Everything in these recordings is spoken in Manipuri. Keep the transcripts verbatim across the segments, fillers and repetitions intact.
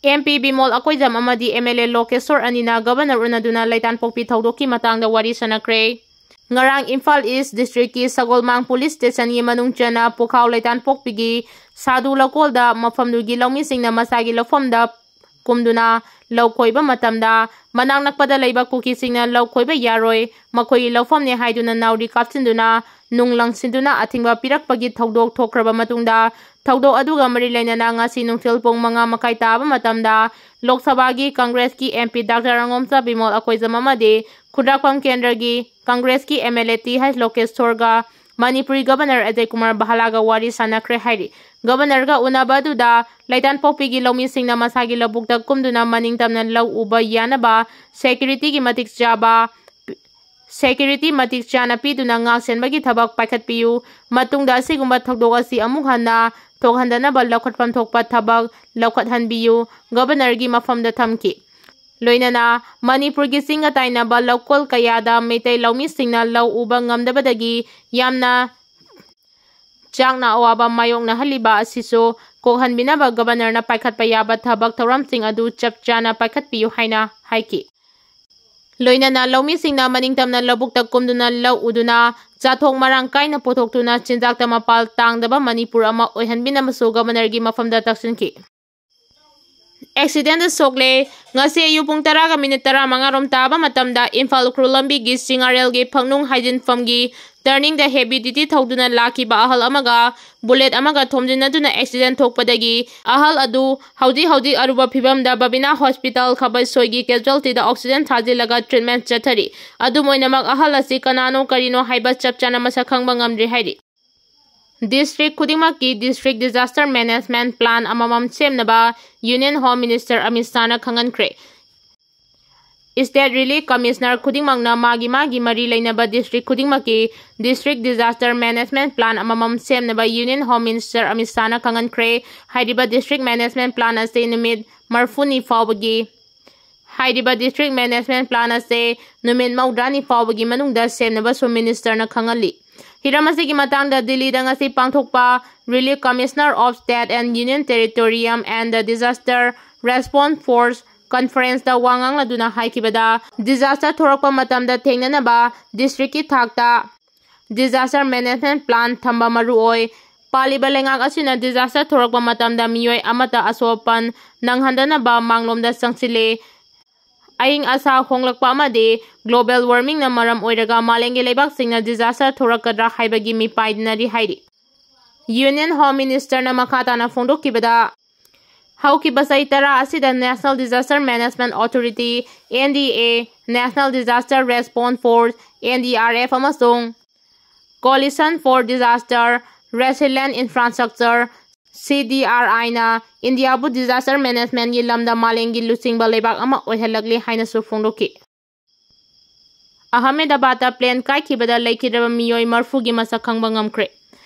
ꯑꯦꯝ ꯄꯤ ꯕꯤꯃꯣꯜ ꯑꯀꯣꯏꯖꯝ ꯑꯃꯗꯤ ꯑꯦꯝ ꯑꯦꯜ ꯑꯦ ꯂꯣꯀꯦꯁꯣꯔ ꯑꯅꯤꯅ ꯒꯕꯔꯅꯔ ꯎꯅꯗꯨꯅ ꯂꯩꯇꯥꯟꯄꯣꯛꯄꯤ ꯊꯧꯗꯣꯛꯀꯤ ꯃꯇꯥꯡꯗ ꯋꯥꯔꯤ ꯁꯥꯟꯅꯈ꯭ꯔꯦ꯫ ꯉꯔꯥꯡ ꯏꯝꯐꯥꯜ ꯏꯁ ꯗꯤꯁꯇ꯭ꯔꯤꯛꯀꯤ ꯁꯒꯣꯜꯃꯥꯡ ꯄꯨꯂꯤꯁ ꯁ꯭ꯇꯦꯁꯟꯒꯤ ꯃꯅꯨꯡ ꯆꯟꯅ ꯄꯨꯈꯥꯎ ꯂꯩꯇꯥꯟꯄꯣꯛꯄꯤꯒꯤ ꯁꯥꯗꯨ ꯂꯧꯀꯣꯜꯗ ꯃꯐꯝꯗꯨꯒꯤ ꯂꯧꯃꯤꯁꯤꯡꯅ ꯃꯁꯥꯒꯤ ꯂꯧꯐꯝꯗ ꯀꯨꯝꯗꯨꯅ ꯂꯧ ꯈꯣꯏꯕ ꯃꯇꯝꯗ, ꯃꯅꯥꯛ ꯅꯛꯄꯗ ꯂꯩꯕ ꯀꯨꯀꯤꯁꯤꯡꯅ ꯂꯧ ꯈꯣꯏꯕ ꯌꯥꯔꯣꯏ, ꯃꯈꯣꯏꯒꯤ ꯂꯧꯐꯝꯅꯦ ꯍꯥꯏꯗꯨꯅ ꯅꯥꯎꯔꯤ ꯀꯥꯞꯁꯤꯟꯗꯨꯅ ꯅꯨꯡ ꯂꯪꯁꯤꯟꯗꯨꯅ ꯑꯊꯤꯡꯕ ꯄꯤꯔꯛꯄꯒꯤ ꯊꯧꯗꯣꯛ ꯊꯣꯛꯈ꯭ꯔꯕ ꯃꯇꯨꯡꯗ, ꯊꯧꯗꯣꯛ ꯑꯗꯨꯒ ꯃꯔꯤ ꯂꯩꯅꯅ ꯉꯁꯤ ꯅꯨꯡꯊꯤꯜ ꯄꯨꯡ ꯃꯉꯥ ꯃꯈꯥꯏ ꯇꯥꯕ ꯃꯇꯝꯗ ꯂꯣꯛ ꯁꯚꯥꯒꯤ ꯀꯪꯒ꯭ꯔꯦꯁꯀꯤ M P doctor ꯑꯉꯣꯝꯆꯥ Bimol Akoijam ꯑꯃꯗꯤ ꯈꯨꯟꯗ꯭ꯔꯥꯛꯄꯝ ꯀꯦꯟꯗ꯭ꯔꯒꯤ ꯀꯪꯒ꯭ꯔꯦꯁꯀꯤ M L A T H ꯂꯣꯀꯦꯁꯣꯔꯒ ꯃꯅꯤꯄꯨꯔꯤ ꯒꯕꯔꯅꯔ ꯑꯖꯌ ꯀꯨꯃꯥꯔ ꯕꯍꯥꯂꯥꯒ ꯋꯥꯔꯤ ꯁꯥꯟꯅꯈ꯭ꯔꯦ ꯍꯥꯏꯔꯤ꯫ ꯒꯕꯔꯅꯔꯒ ꯎꯅꯕ ꯑꯗꯨꯗ ꯂꯩꯇꯥꯟꯄꯣꯛꯄꯤꯒꯤ ꯂꯧꯃꯤꯁꯤꯡꯅ ꯃꯁꯥꯒꯤ ꯂꯧꯕꯨꯛꯇ ꯀꯨꯝꯗꯨꯅ ꯃꯅꯤꯡ ꯇꯝꯅ ꯂꯧ ꯎꯕ ꯌꯥꯅꯕ ꯁꯦꯀ꯭ꯌꯨꯔꯤꯇꯤꯒꯤ ꯃꯇꯤꯛ ꯆꯥꯕ, ꯁꯦꯀ꯭ꯌꯨꯔꯤꯇꯤ ꯃꯇꯤꯛ ꯆꯥꯅ ꯄꯤꯗꯨꯅ ꯉꯥꯛ ꯁꯦꯟꯕꯒꯤ ꯊꯕꯛ ꯄꯥꯏꯈꯠꯄꯤꯌꯨ꯫ ꯃꯇꯨꯡꯗ ꯑꯁꯤꯒꯨꯝꯕ ꯊꯧꯗꯣꯛ ꯑꯁꯤ ꯑꯃꯨꯛ ꯍꯟꯅ ꯊꯣꯛꯍꯟꯗꯅꯕ ꯂꯧꯈꯠꯐꯝ ꯊꯣꯛꯄ ꯊꯕꯛ ꯂꯧꯈꯠꯍꯟꯕꯤꯌꯨ꯫ ꯒꯕꯔꯅꯔꯒꯤ ꯃꯐꯝꯗ ꯊꯝꯈꯤ꯫ ꯂꯣꯏꯅꯅ ꯃꯅꯤꯄꯨꯔꯒꯤ ꯆꯤꯡꯒ ꯇꯥꯏꯅꯕ ꯂꯧꯀꯣꯜ ꯀꯌꯥꯗ ꯃꯩꯇꯩ ꯂꯧꯃꯤꯁꯤꯡꯅ ꯂꯧ ꯎꯕ ꯉꯝꯗꯕꯗꯒꯤ ꯌꯥꯝꯅ ꯆꯥꯛꯅ ꯑꯋꯥꯕ ꯃꯥꯌꯣꯛꯅꯍꯜꯂꯤꯕ ꯑꯁꯤꯁꯨ ꯀꯣꯛꯍꯟꯕꯤꯅꯕ ꯒꯕꯔꯅꯔꯅ ꯄꯥꯏꯈꯠꯄ ꯌꯥꯕ ꯊꯕꯛ ꯊꯧꯔꯝꯁꯤꯡ ꯑꯗꯨ ꯆꯞ ꯆꯥꯅ ꯄꯥꯏꯈꯠꯄꯤꯌꯨ ꯍꯥꯏꯅ ꯍꯥꯏꯈꯤ꯫ ꯂꯣꯏꯅꯅ ꯂꯧꯃꯤꯁꯤꯡꯅ ꯃꯅꯤꯡ ꯇꯝꯅ ꯂꯧꯕꯨꯛꯇ ꯀꯨꯝꯗꯨꯅ ꯂꯧ ꯎꯗꯨꯅ ꯆꯥꯊꯣꯛ ꯃꯔꯥꯡ ꯀꯥꯏꯅ ꯄꯨꯊꯣꯛꯇꯨꯅ ꯆꯤꯟꯖꯥꯛꯇ ꯃꯄꯥꯜ ꯇꯥꯡꯗꯕ ꯃꯅꯤꯄꯨꯔ ꯑꯃ ꯑꯣꯏꯍꯟꯕꯤꯅꯕꯁꯨ ꯒꯕꯔꯅꯔꯒꯤ ꯃꯐꯝꯗ ꯇꯛꯁꯤꯟꯈꯤ꯫ ꯑꯦꯛꯁꯤꯗꯦꯟꯗ ꯁꯣꯛꯂꯦ꯫ ꯉꯁꯤ ꯑꯌꯨꯛ ꯄꯨꯡ ꯇꯔꯥꯒ ꯃꯤꯅꯤꯠ ꯇꯔꯥꯃꯉꯥ ꯔꯣꯝ ꯇꯥꯕ ꯃꯇꯝꯗ ꯏꯝꯐꯥꯜ ꯎꯈ꯭ꯔꯨꯜ ꯂꯝꯕꯤꯒꯤ ꯆꯤꯡꯉꯥꯔꯦꯜꯒꯤ ꯐꯪꯅꯨꯡ ꯍꯥꯏꯖꯤꯟꯐꯝꯒꯤ ꯇꯔꯅꯤꯡꯗ ꯍꯦꯚꯤ ꯗ꯭ꯌꯨꯇꯤ ꯊꯧꯗꯨꯅ ꯂꯥꯛꯈꯤꯕ ꯑꯍꯜ ꯑꯃꯒ ꯕꯨꯂꯦꯠ ꯑꯃꯒ ꯊꯣꯝꯖꯤꯟꯅꯗꯨꯅ ꯑꯦꯛꯁꯤꯗꯦꯟ ꯊꯣꯛꯄꯗꯒꯤ ꯑꯍꯜ ꯑꯗꯨ ꯍꯧꯖꯤꯛ ꯍꯧꯖꯤꯛ ꯑꯔꯨꯕ ꯐꯤꯕꯝꯗ ꯕꯕꯤꯅꯥ ꯍꯣꯁꯄꯤꯇꯥꯜ ꯈꯕꯩꯁꯣꯏꯒꯤ ꯀꯦꯖꯨꯋꯦꯜꯇꯤꯗ ꯑꯣꯛꯁꯤꯖꯦꯟ ꯊꯥꯖꯤꯜꯂꯒ ꯇ꯭ꯔꯤꯠꯃꯦꯟ ꯆꯠꯊꯔꯤ꯫ ꯑꯗꯨꯝ ꯑꯣꯏꯅꯃꯛ, ꯑꯍꯜ ꯑꯁꯤ ꯀꯅꯥꯅꯣ ꯀꯔꯤꯅꯣ ꯍꯥꯏꯕ ꯆꯞ ꯆꯥꯅ ꯃꯁꯛ ꯈꯪꯕ ꯉꯝꯗ꯭ꯔꯤ ꯍꯥꯏꯔꯤ꯫ ꯗꯤꯁꯇ꯭ꯔꯤꯛ ꯈꯨꯗꯤꯡꯃꯛꯀꯤ ꯗꯤꯁꯇ꯭ꯔꯤꯛ ꯗꯤꯖꯥꯁꯇꯔ ꯃꯦꯅꯦꯖꯃꯦꯟꯠ ꯄ꯭ꯂꯥꯟ ꯑꯃꯃꯝ ꯁꯦꯝꯅꯕ ꯌꯨꯅꯤꯌꯟ ꯍꯣꯝ ꯃꯤꯅꯤꯁꯇꯔ ꯑꯃꯤꯠ ꯁꯥꯍꯅ ꯈꯪꯍꯟꯈ꯭ꯔꯦ꯫ ꯁ꯭ꯇꯦꯠ ꯔꯤꯂꯤꯐ ꯀꯃꯤꯁꯅꯔ ꯈꯨꯗꯤꯡꯃꯛꯅ ꯃꯥꯒꯤ ꯃꯥꯒꯤ ꯃꯔꯤ ꯂꯩꯅꯕ ꯗꯤꯁꯇ꯭ꯔꯤꯛ ꯈꯨꯗꯤꯡꯃꯛꯀꯤ ꯗꯤꯁꯇ꯭ꯔꯤꯛ ꯗꯤꯖꯥꯁꯇꯔ ꯃꯦꯅꯦꯖꯃꯦꯟꯠ ꯄ꯭ꯂꯥꯟ ꯑꯃꯃꯝ ꯁꯦꯝꯅꯕ ꯌꯨꯅꯤꯌꯟ ꯍꯣꯝ ꯃꯤꯅꯤꯁꯇꯔ ꯑꯃꯤꯠ ꯁꯥꯍꯅ ꯈꯪꯍꯟꯈ꯭ꯔꯦ꯫ ꯍꯥꯏꯔꯤꯕ ꯗꯤꯁꯇ꯭ꯔꯤꯛ ꯃꯦꯅꯦꯖꯃꯦꯟꯠ ꯄ꯭ꯂꯥꯟ ꯑꯁꯤ ꯅꯨꯃꯤꯠ ꯃꯔꯤꯐꯨꯅꯤ ꯐꯥꯎꯕꯒꯤ ꯍꯥꯏꯔꯤꯕ ꯗꯤꯁꯇ꯭ꯔꯤꯛ ꯃꯦꯅꯦꯖꯃꯦꯟꯠ ꯄ꯭ꯂꯥꯟ ꯑꯁꯤ ꯅꯨꯃꯤꯠ ꯃꯧꯗ꯭ꯔꯥꯅꯤ ꯐꯥꯎꯕꯒꯤ ꯃꯅꯨꯡꯗ ꯁꯦꯝꯅꯕꯁꯨ ꯃꯤꯅꯤꯁꯇꯔꯅ ꯈꯪꯍꯜꯂꯤ꯫ ꯍꯤꯔꯝ ꯑꯁꯤꯒꯤ ꯃꯇꯥꯡꯗ ꯗꯤꯜꯂꯤꯗ ꯉꯁꯤ ꯄꯥꯡꯊꯣꯛꯄ Relief Commissioner of State and Union Territorium and the Disaster Response Force conference ꯗ ꯋꯥ ꯉꯥꯡꯂꯗꯨꯅ ꯍꯥꯏꯈꯤꯕꯗ, disaster ꯊꯣꯔꯛꯄ ꯃꯇꯝꯗ ꯊꯦꯡꯅꯅꯕ district ꯀꯤ ꯊꯥꯛꯇ disaster management plan ꯊꯝꯕ ꯃꯔꯨ ꯑꯣꯏ꯫ ꯄꯥꯜꯂꯤꯕ ꯂꯩꯉꯥꯛ ꯑꯁꯤꯅ disaster ꯊꯣꯔꯛꯄ ꯃꯇꯝꯗ ꯃꯤꯑꯣꯏ ꯑꯃꯠꯇ ꯑꯁꯣꯛ ꯑꯄꯟ ꯅꯪꯍꯟꯗꯅꯕ ꯃꯥꯡꯂꯣꯝꯗ ꯆꯪꯁꯤꯜꯂꯤ꯫ ꯑꯏꯪ ꯑꯁꯥ ꯍꯣꯡꯂꯛꯄ ꯑꯃꯗꯤ global warming ꯅ ꯃꯔꯝ ꯑꯣꯏꯔꯒ ꯃꯥꯂꯦꯝꯒꯤ ꯂꯩꯕꯥꯛꯁꯤꯡꯅ disaster ꯊꯣꯔꯛꯀꯗ꯭ꯔꯥ ꯍꯥꯏꯕꯒꯤ ꯃꯤꯄꯥꯏꯅꯔꯤ ꯍꯥꯏꯔꯤ꯫ Union Home Minister ꯅ ꯃꯈꯥ ꯇꯥꯅ ꯐꯣꯡꯗꯣꯛꯈꯤꯕꯗ, ꯍꯧꯈꯤꯕ ꯆꯍꯤ ꯇꯔꯥ ꯑꯁꯤꯗ National Disaster Management Authority, N D A, National Disaster Response Force, N D R F, ꯑꯃꯁꯨꯡ Coalition for Disaster Resilient Infrastructure, C D R I, ꯅ ꯏꯟꯗꯤꯌꯥꯕꯨ disaster management ꯀꯤ ꯂꯝꯗ ꯃꯥꯂꯦꯝꯒꯤ ꯂꯨꯆꯤꯡꯕ ꯂꯩꯕꯥꯛ ꯑꯃ ꯑꯣꯏꯍꯜꯂꯛꯂꯤ ꯍꯥꯏꯅꯁꯨ ꯐꯣꯡꯗꯣꯛꯈꯤ꯫ ꯑꯍꯃꯦꯗꯕꯥꯗꯇ plane ꯀꯥꯏꯈꯤꯕꯗ ꯂꯩꯈꯤꯗ꯭ꯔꯕ ꯃꯤꯑꯣꯏ ꯃꯔꯤꯐꯨꯒꯤ ꯃꯁꯛ ꯈꯪꯕ ꯉꯝꯈ꯭ꯔꯦ꯫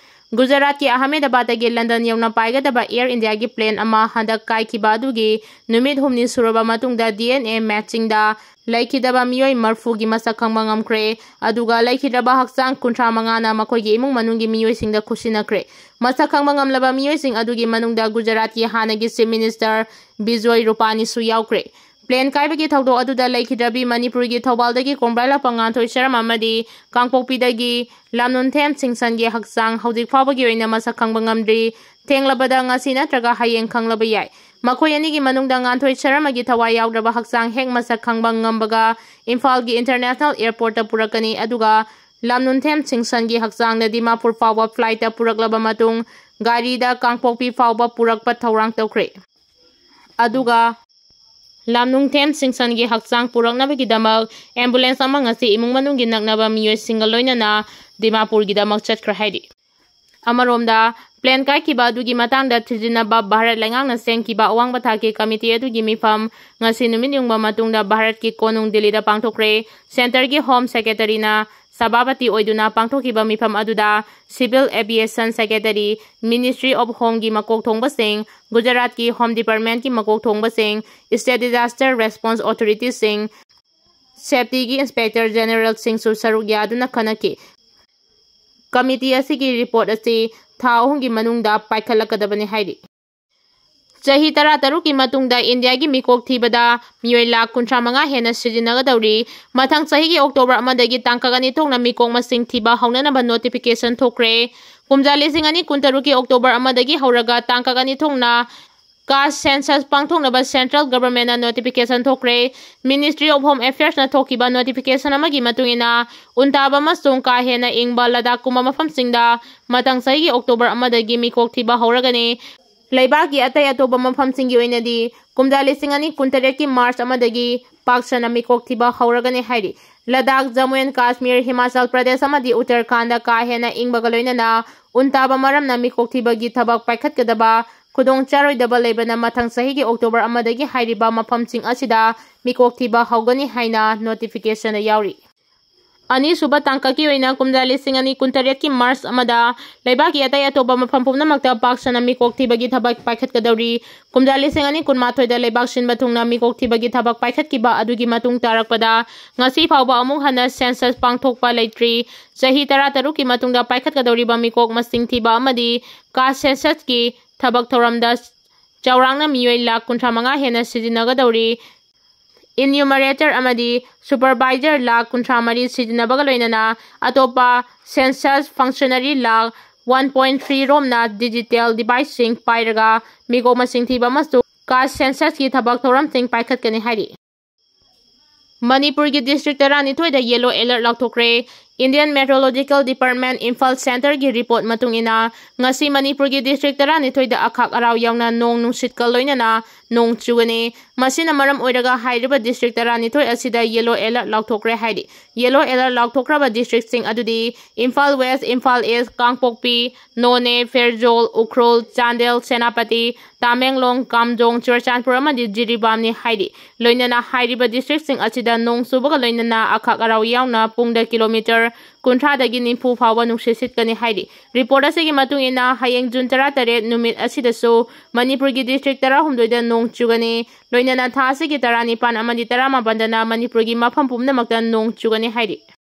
ꯒꯨꯖꯔꯥꯠꯀꯤ ꯑꯍꯃꯦꯗꯕꯥꯗꯇꯒꯤ ꯂꯟꯗꯟ ꯌꯧꯅ ꯄꯥꯏꯒꯗꯕ Air India ꯒꯤ plane ꯑꯃ ꯍꯟꯗꯛ ꯀꯥꯏꯈꯤꯕ ꯑꯗꯨꯒꯤ ꯅꯨꯃꯤꯠ ꯍꯨꯝꯅꯤ ꯁꯨꯔꯕ ꯃꯇꯨꯡꯗ D N A matching ꯗ ꯂꯩꯈꯤꯗꯕ ꯃꯤꯑꯣꯏ ꯃꯔꯤꯐꯨꯒꯤ ꯃꯁꯛ ꯈꯪꯕ ꯉꯝꯈ꯭ꯔꯦ꯫ ꯑꯗꯨꯒ ꯂꯩꯈꯤꯗ꯭ꯔꯕ ꯍꯛꯆꯥꯡ ꯀꯨꯟꯊ꯭ꯔꯥ ꯃꯉꯥꯅ ꯃꯈꯣꯏꯒꯤ ꯏꯃꯨꯡ ꯃꯅꯨꯡꯒꯤ ꯃꯤꯑꯣꯏꯁꯤꯡꯗ ꯈꯨꯠꯁꯤꯟꯅꯈ꯭ꯔꯦ꯫ ꯃꯁꯛ ꯈꯪꯕ ꯉꯝꯂꯕ ꯃꯤꯑꯣꯏꯁꯤꯡ ꯑꯗꯨꯒꯤ ꯃꯅꯨꯡꯗ ꯒꯨꯖꯔꯥꯠꯀꯤ ꯍꯥꯟꯅꯒꯤ Chief Minister ꯕꯤꯖꯣꯏ ꯔꯨꯄꯥꯅꯤꯁꯨ ꯌꯥꯎꯈ꯭ꯔꯦ꯫ Plane ꯀꯥꯏꯕꯒꯤ ꯊꯧꯗꯣꯛ ꯑꯗꯨꯗ ꯂꯩꯈꯤꯗ꯭ꯔꯕꯤ ꯃꯅꯤꯄꯨꯔꯒꯤ ꯊꯧꯕꯥꯜꯗꯒꯤ ꯀꯣꯡꯕ꯭ꯔꯥꯏ ꯂꯥꯛꯄ ꯉꯥꯟꯊꯣꯏ ꯁꯔꯝ ꯑꯃꯗꯤ ꯀꯥꯡꯄꯣꯛꯄꯤꯗꯒꯤ ꯂꯥꯝꯅꯨꯟꯊꯦꯝ ꯁꯤꯡꯁꯟꯒꯤ ꯍꯛꯆꯥꯡ ꯍꯧꯖꯤꯛ ꯐꯥꯎꯕꯒꯤ ꯑꯣꯏꯅ ꯃꯁꯛ ꯈꯪꯕ ꯉꯝꯗ꯭ꯔꯤ꯫ ꯊꯦꯡꯂꯕꯗ ꯉꯁꯤ ꯅꯠꯇ꯭ꯔꯒ ꯍꯌꯦꯡ ꯈꯪꯂꯕ ꯌꯥꯏ꯫ ꯃꯈꯣꯏ ꯑꯅꯤꯒꯤ ꯃꯅꯨꯡꯗ ꯉꯥꯟꯊꯣꯏ ꯁꯔꯃꯒꯤ ꯊꯋꯥꯏ ꯌꯥꯎꯗ꯭ꯔꯕ ꯍꯛꯆꯥꯡ ꯍꯦꯛ ꯃꯁꯛ ꯈꯪꯕ ꯉꯝꯕꯒ ꯏꯝꯐꯥꯜꯒꯤ International Airport ꯇ ꯄꯨꯔꯛꯀꯅꯤ, ꯑꯗꯨꯒ ꯂꯥꯝꯅꯨꯟꯊꯦꯝ ꯁꯤꯡꯁꯟꯒꯤ ꯍꯛꯆꯥꯡꯅ ꯗꯤꯃꯥꯄꯨꯔ ꯐꯥꯎꯕ flight ꯇ ꯄꯨꯔꯛꯂꯕ ꯃꯇꯨꯡ ꯒꯥꯔꯤꯗ ꯀꯥꯡꯄꯣꯛꯄꯤ ꯐꯥꯎꯕ ꯄꯨꯔꯛꯄ ꯊꯧꯔꯥꯡ ꯇꯧꯈ꯭ꯔꯦ꯫ ꯑꯗꯨꯒ ꯂꯥꯝꯅꯨꯡꯊꯦꯝ ꯁꯤꯡꯁꯟꯒꯤ ꯍꯛꯆꯥꯡ ꯄꯨꯔꯛꯅꯕꯒꯤꯗꯃꯛ ambulance ꯑꯃ ꯉꯁꯤ ꯏꯃꯨꯡ ꯃꯅꯨꯡꯒꯤ ꯅꯛꯅꯕ ꯃꯤꯑꯣꯏꯁꯤꯡꯒ ꯂꯣꯏꯅꯅ ꯗꯤꯃꯥꯄꯨꯔꯒꯤꯗꯃꯛ ꯆꯠꯈ꯭ꯔꯦ ꯍꯥꯏꯔꯤ꯫ ꯑꯃꯔꯣꯝꯗ, plane ꯀꯥꯏꯈꯤꯕ ꯑꯗꯨꯒꯤ ꯃꯇꯥꯡꯗ ꯊꯤꯖꯤꯟꯅꯕ ꯚꯥꯔꯠ ꯂꯩꯉꯥꯛꯅ ꯁꯦꯝꯈꯤꯕ ꯑꯋꯥꯡꯕ ꯊꯥꯛꯀꯤ committee ꯑꯗꯨꯒꯤ ꯃꯤꯐꯝ ꯉꯁꯤ ꯅꯨꯃꯤꯠ ꯌꯨꯡꯕ ꯃꯇꯨꯡꯗ ꯚꯥꯔꯠꯀꯤ ꯀꯣꯅꯨꯡ ꯗꯤꯜꯂꯤꯗ ꯄꯥꯡꯊꯣꯛꯈ꯭ꯔꯦ꯫ Centre ꯒꯤ Home Secretary ꯅ ꯁꯚꯥꯄꯇꯤ ꯑꯣꯏꯗꯨꯅ ꯄꯥꯡꯊꯣꯛꯈꯤꯕ ꯃꯤꯐꯝ ꯑꯗꯨꯗ Civil Aviation Secretary, Ministry of Home ꯒꯤ ꯃꯀꯣꯛ ꯊꯣꯡꯕꯁꯤꯡ, ꯒꯨꯖꯔꯥꯠꯀꯤ Home Department ꯀꯤ ꯃꯀꯣꯛ ꯊꯣꯡꯕꯁꯤꯡ, State Disaster Response Authority ꯁꯤꯡ, Safety ꯒꯤ Inspector General ꯁꯤꯡꯁꯨ ꯁꯔꯨꯛ ꯌꯥꯗꯨꯅ ꯈꯟꯅꯈꯤ꯫ Committee ꯑꯁꯤꯒꯤ report ꯑꯁꯤ ꯊꯥ ꯑꯍꯨꯝꯒꯤ ꯃꯅꯨꯡꯗ ꯄꯥꯏꯈꯠꯂꯛꯀꯗꯕꯅꯤ ꯍꯥꯏꯔꯤ꯫ ꯆꯍꯤ ꯇꯔꯥꯇꯔꯨꯛꯀꯤ ꯃꯇꯨꯡꯗ ꯏꯟꯗꯤꯌꯥꯒꯤ ꯃꯤꯀꯣꯛ ꯊꯤꯕꯗ ꯃꯤꯑꯣꯏ ꯂꯥꯈ ꯀꯨꯟꯊ꯭ꯔꯥ ꯃꯉꯥ ꯍꯦꯟꯅ ꯁꯤꯖꯤꯟꯅꯒꯗꯧꯔꯤ꯫ ꯃꯊꯪ ꯆꯍꯤꯒꯤ ꯑꯣꯛꯇꯣꯕꯔ ꯑꯃꯗꯒꯤ ꯇꯥꯡꯀꯛ ꯑꯅꯤ ꯊꯣꯛꯅ ꯃꯤꯀꯣꯛ ꯃꯁꯤꯡ ꯊꯤꯕ ꯍꯧꯅꯅꯕ ꯅꯣꯇꯤꯐꯤꯀꯦꯁꯟ ꯊꯣꯛꯈ꯭ꯔꯦ꯫ ꯀꯨꯝꯖꯥ ꯂꯤꯁꯤꯡ ꯑꯅꯤ ꯀꯨꯟꯇꯔꯨꯛꯀꯤ ꯑꯣꯛꯇꯣꯕꯔ ꯑꯃꯗꯒꯤ ꯍꯧꯔꯒ ꯇꯥꯡꯀꯛ ꯑꯅꯤ ꯊꯣꯛꯅ ꯀꯥꯁ ꯁꯦꯟꯁꯁ ꯄꯥꯡꯊꯣꯛꯅꯕ ꯁꯦꯟꯇ꯭ꯔꯦꯜ ꯒꯚꯔꯟꯃꯦꯟꯠꯅ ꯅꯣꯇꯤꯐꯤꯀꯦꯁꯟ ꯊꯣꯛꯈ꯭ꯔꯦ꯫ Ministry of Home Affairsꯅ ꯊꯣꯛꯈꯤꯕ ꯅꯣꯇꯤꯐꯤꯀꯦꯁꯟ ꯑꯃꯒꯤ ꯃꯇꯨꯡ ꯏꯟꯅ, ꯎꯟ ꯇꯥꯕ ꯑꯃꯁꯨꯡ ꯀꯥ ꯍꯦꯟꯅ ꯏꯪꯕ ꯂꯗꯥꯈꯀꯨꯝꯕ ꯃꯐꯝꯁꯤꯡꯗ ꯃꯊꯪ ꯆꯍꯤꯒꯤ ꯑꯣꯛꯇꯣꯕꯔ ꯑꯃꯗꯒꯤ ꯃꯤꯀꯣꯛ ꯊꯤꯕ ꯍꯧꯔꯒꯅꯤ꯫ ꯂꯩꯕꯥꯛꯀꯤ ꯑꯇꯩ ꯑꯇꯣꯞꯄ ꯃꯐꯝꯁꯤꯡꯒꯤ ꯑꯣꯏꯅꯗꯤ ꯀꯨꯝꯖꯥ ꯂꯤꯁꯤꯡ ꯑꯅꯤ ꯀꯨꯟꯇꯔꯦꯠꯀꯤ ꯃꯥꯔꯆ ꯑꯃꯗꯒꯤ ꯄꯥꯛ ꯁꯟꯅ ꯃꯤꯀꯣꯛ ꯊꯤꯕ ꯍꯧꯔꯒꯅꯤ ꯍꯥꯏꯔꯤ꯫ ꯂꯗꯥꯈ, ꯖꯝꯃꯨ ꯑꯦꯟ ꯀꯥꯁꯃꯤꯔ, ꯍꯤꯃꯥꯆꯜ ꯄ꯭ꯔꯗꯦꯁ ꯑꯃꯗꯤ ꯎꯠꯇꯔꯈꯥꯟꯗ ꯀꯥ ꯍꯦꯟꯅ ꯏꯪꯕꯒ ꯂꯣꯏꯅꯅ ꯎꯟ ꯇꯥꯕ ꯃꯔꯝꯅ ꯃꯤꯀꯣꯛ ꯊꯤꯕꯒꯤ ꯊꯕꯛ ꯄꯥꯏꯈꯠꯀꯗꯕ ꯈꯨꯗꯣꯡ ꯆꯥꯔꯣꯏꯗꯕ ꯂꯩꯕꯅ ꯃꯊꯪ ꯆꯍꯤꯒꯤ ꯑꯣꯛꯇꯣꯕꯔ ꯑꯃꯗꯒꯤ ꯍꯥꯏꯔꯤꯕ ꯃꯐꯝꯁꯤꯡ ꯑꯁꯤꯗ ꯃꯤꯀꯣꯛ ꯊꯤꯕ ꯍꯧꯒꯅꯤ ꯍꯥꯏꯅ ꯅꯣꯇꯤꯐꯤꯀꯦꯁꯟꯗ ꯌꯥꯎꯔꯤ꯫ ꯑꯅꯤꯁꯨꯕ ꯇꯥꯡꯀꯛꯀꯤ ꯑꯣꯏꯅ ꯀꯨꯝꯖꯥ ꯂꯤꯁꯤꯡ ꯑꯅꯤ ꯀꯨꯟꯇꯔꯦꯠꯀꯤ ꯃꯥꯔꯆ ꯑꯃꯗ ꯂꯩꯕꯥꯛꯀꯤ ꯑꯇꯩ ꯑꯇꯣꯞꯄ ꯃꯐꯝ ꯄꯨꯝꯅꯃꯛꯇ ꯄꯥꯛ ꯁꯟꯅ ꯃꯤꯀꯣꯛ ꯊꯤꯕꯒꯤ ꯊꯕꯛ ꯄꯥꯏꯈꯠꯀꯗꯧꯔꯤ꯫ ꯀꯨꯝꯖꯥ ꯂꯤꯁꯤꯡ ꯑꯅꯤ ꯀꯨꯟꯃꯥꯊꯣꯏꯗ ꯂꯩꯕꯥꯛ ꯁꯤꯟꯕ ꯊꯨꯡꯅ ꯃꯤꯀꯣꯛ ꯊꯤꯕꯒꯤ ꯊꯕꯛ ꯄꯥꯏꯈꯠꯈꯤꯕ ꯑꯗꯨꯒꯤ ꯃꯇꯨꯡ ꯇꯥꯔꯛꯄꯗ ꯉꯁꯤ ꯐꯥꯎꯕ ꯑꯃꯨꯛ ꯍꯟꯅ ꯁꯦꯟꯁꯁ ꯄꯥꯡꯊꯣꯛꯄ ꯂꯩꯇ꯭ꯔꯤ꯫ ꯆꯍꯤ ꯇꯔꯥꯇꯔꯨꯛꯀꯤ ꯃꯇꯨꯡꯗ ꯄꯥꯏꯈꯠꯀꯗꯧꯔꯤꯕ ꯃꯤꯀꯣꯛ ꯃꯁꯤꯡ ꯊꯤꯕ ꯑꯃꯗꯤ ꯀꯥꯁ ꯁꯦꯟꯁꯁꯀꯤ ꯊꯕꯛ ꯊꯧꯔꯝꯗ ꯆꯥꯎꯔꯥꯛꯅ ꯃꯤꯑꯣꯏ ꯂꯥꯈ ꯀꯨꯟꯊ꯭ꯔꯥ ꯃꯉꯥ ꯍꯦꯟꯅ ꯁꯤꯖꯤꯟꯅꯒꯗꯧꯔꯤ꯫ Enumerator ꯑꯃꯗꯤ supervisor ꯂꯥꯈ ꯀꯨꯟꯊ꯭ꯔꯥ ꯃꯔꯤ ꯁꯤꯖꯤꯟꯅꯕꯒ ꯂꯣꯏꯅꯅ ꯑꯇꯣꯞꯄ ꯁꯦꯟꯁꯁ ꯐꯪꯁꯅꯔꯤ ꯂꯥꯈ ꯋꯥꯟ ꯄꯣꯏꯟ ꯊ꯭ꯔꯤ ꯔꯣꯝꯅ ꯗꯤꯖꯤꯇꯦꯜ ꯗꯤꯚꯥꯏꯁꯁꯤꯡ ꯄꯥꯏꯔꯒ ꯃꯤꯀꯣꯛ ꯃꯁꯤꯡ ꯊꯤꯕ ꯑꯃꯁꯨꯡ ꯀꯥꯁ ꯁꯦꯟꯁꯁꯀꯤ ꯊꯕꯛ ꯊꯧꯔꯝꯁꯤꯡ ꯄꯥꯏꯈꯠꯀꯅꯤ ꯍꯥꯏꯔꯤ꯫ ꯃꯅꯤꯄꯨꯔꯒꯤ ꯗꯤꯁꯇ꯭ꯔꯤꯛ ꯇꯔꯥꯅꯤꯊꯣꯏꯗ ꯌꯦꯜꯂꯣ ꯑꯦꯂꯔꯠ ꯂꯥꯎꯊꯣꯛꯈ꯭ꯔꯦ꯫ Indian Meteorological Department ꯏꯝꯐꯥꯜ ꯁꯦꯟꯇꯔꯒꯤ ꯔꯤꯄꯣꯔꯠ ꯃꯇꯨꯡ ꯏꯟꯅ, ꯉꯁꯤ ꯃꯅꯤꯄꯨꯔꯒꯤ ꯗꯤꯁꯇ꯭ꯔꯤꯛ ꯇꯔꯥꯅꯤꯊꯣꯏꯗ ꯑꯈꯥꯛ ꯑꯔꯥꯎ ꯌꯥꯎꯅ ꯅꯣꯡ ꯅꯨꯡꯁꯤꯠꯀ ꯂꯣꯏꯅꯅ ꯅꯣꯡ ꯆꯨꯒꯅꯤ꯫ ꯃꯁꯤꯅ ꯃꯔꯝ ꯑꯣꯏꯔꯒ ꯍꯥꯏꯔꯤꯕ ꯗꯤꯁꯇ꯭ꯔꯤꯛ ꯇꯔꯥꯅꯤꯊꯣꯏ ꯑꯁꯤꯗ ꯌꯦꯜꯂꯣ ꯑꯦꯂꯔꯠ ꯂꯥꯎꯊꯣꯛꯈ꯭ꯔꯦ ꯍꯥꯏꯔꯤ꯫ ꯌꯦꯜꯂꯣ ꯑꯦꯂꯔꯠ ꯂꯥꯎꯊꯣꯛꯈ꯭ꯔꯕ ꯗꯤꯁꯇ꯭ꯔꯤꯛꯁꯤꯡ ꯑꯗꯨꯗꯤ ꯏꯝꯐꯥꯜ ꯋꯦꯁ, ꯏꯝꯐꯥꯜ ꯏꯁ, ꯀꯥꯡꯄꯣꯛꯄꯤ, ꯅꯣꯅꯦ, ꯐꯦꯔꯖꯣꯜ, ꯎꯈ꯭ꯔꯨꯜ, ꯆꯥꯟꯗꯦꯜ, ꯁꯦꯅꯥꯄꯇꯤ, ꯇꯥꯃꯦꯡꯂꯣꯡ, ꯀꯥꯝꯖꯣꯡ, ꯆꯨꯔꯆꯥꯟꯄꯨꯔ ꯑꯃꯗꯤ ꯖꯤꯔꯤꯕꯥꯝꯅꯤ ꯍꯥꯏꯔꯤ꯫ ꯂꯣꯏꯅꯅ ꯍꯥꯏꯔꯤꯕ ꯗꯤꯁꯇ꯭ꯔꯤꯛꯁꯤꯡ ꯑꯁꯤꯗ ꯅꯣꯡ ꯆꯨꯕꯒ ꯂꯣꯏꯅꯅ ꯑꯈꯥꯛ ꯑꯔꯥꯎ ꯌꯥꯎꯅ ꯄꯨꯡꯗ ꯀꯤꯂꯣꯃꯤꯇꯔ ꯀꯨꯟꯊ꯭ꯔꯥꯗꯒꯤ ꯅꯤꯐꯨ ꯐꯥꯎꯕ ꯅꯨꯡꯁꯤꯠ ꯁꯤꯠꯀꯅꯤ ꯍꯥꯏꯔꯤ꯫ ꯔꯤꯄꯣꯔꯠ ꯑꯁꯤꯒꯤ ꯃꯇꯨꯡ ꯏꯟꯅ, ꯍꯌꯦꯡ ꯖꯨꯟ ꯇꯔꯥꯇꯔꯦꯠ ꯅꯨꯃꯤꯠ ꯑꯁꯤꯗꯁꯨ ꯃꯅꯤꯄꯨꯔꯒꯤ ꯗꯤꯁꯇ꯭ꯔꯤꯛ ꯇꯔꯥꯍꯨꯝꯗꯣꯏꯗ ꯅꯣꯡ ꯆꯨꯒꯅꯤ꯫ ꯂꯣꯏꯅꯅ ꯊꯥ ꯑꯁꯤꯒꯤ ꯇꯔꯥꯅꯤꯄꯥꯟ ꯑꯃꯗꯤ ꯇꯔꯥꯃꯥꯄꯟꯗꯅ ꯃꯅꯤꯄꯨꯔꯒꯤ ꯃꯐꯝ ꯄꯨꯝꯅꯃꯛꯇ ꯅꯣꯡ ꯆꯨꯒꯅꯤ ꯍꯥꯏꯔꯤ꯫